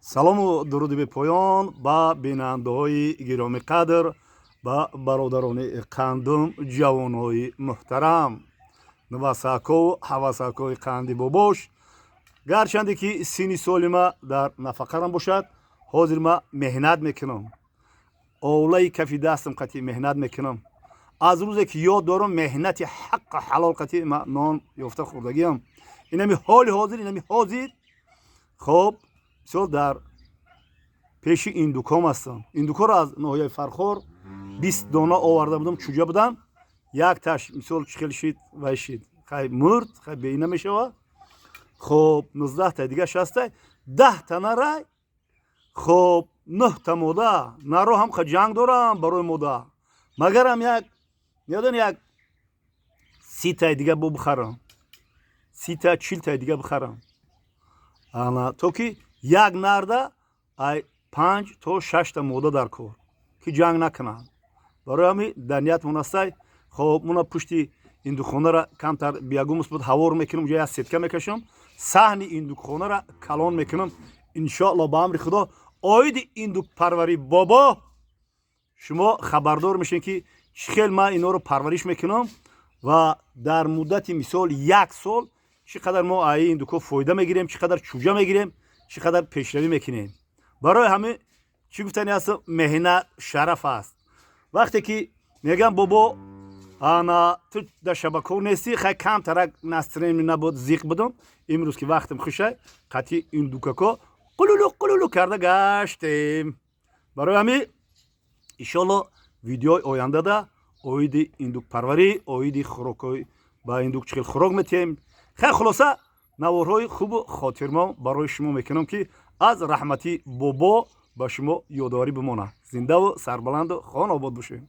Салому дуруди бепоён ба бинандаҳои гиромиқадр, ба бародарони қандум, ҷавонҳои муҳтарам, навасакову ҳавасакои қанди бобош. Гарчанде ки синни соли ма дар нафақарам бошад, ҳозир ма меҳнат мекунам, овлаи кафи дастам қатъи меҳнат мекунам. Аз рӯзе ки ёд дорам, меҳнати ҳаққу ҳалол қатъи ма нон ёфта хӯрдагиам. Инами ҳоли ҳозир, инами ҳозир, хоб, бисёр дар пеши индуком ҳастам. Индукоро аз ноҳияи Фархор 20 дона оварда будам, чӯҷа будам. Якташ, мисол, чӣ хел шид, вай шид, хай мурд, хай беина мешава. Хоб, 19-та дига шастай, 10-та нарай, хоб, нӯҳта мода. Наро ҳам ха ҷанг дорам барои мода. Магарам як медон, як 30-таи дига бо бихарам, 30-та, 40-таи дига бихарам, ана то ки як нарда ай панҷ то шашта мода дар кор, ки ҷанг накунанд. Барои ҳамин дар ният монастай. Хоб, муна пушти индукхонара камтар биогумус буд, ҳавор мекунам, ҷо як сетка мекашам, саҳни индукхонара калон мекунам, иншоалло, ба амри Худо. Оиди индукпарварӣ, бобо, шумо хабардор мешавед, ки чӣ хел ман инҳоро парвариш мекунам ва дар муддати, мисол, як сол чӣ қадар мо аи индукҳо фоида мегирем, чӣ қадар чӯҷа мегирем, чӣ қадар пешравӣ мекунем. Барои ҳамин чӣ гуфтани аст? Меҳнат шараф аст. Вақте ки мегӯям: «Бобо, ана ту дар шабакаҳо нестӣ», хай, камтарак настроение набуд, зиқ будам. Имрӯз ки вақтам хушай, қатъи индукако қулулу қулулу карда гаштем. Барои ҳамин, иншолло, видеои ояндада оиди индукпарварӣ, оиди хӯрокҳои ба индук, чӣ хел хӯрок метиҳем, хай, хулоса, наворҳои хубу хотирмон барои шумо мекунам, ки аз раҳмати бобо ба шумо ёдоварӣ бимонад. Зиндаву сарбаланду хонобод бошед.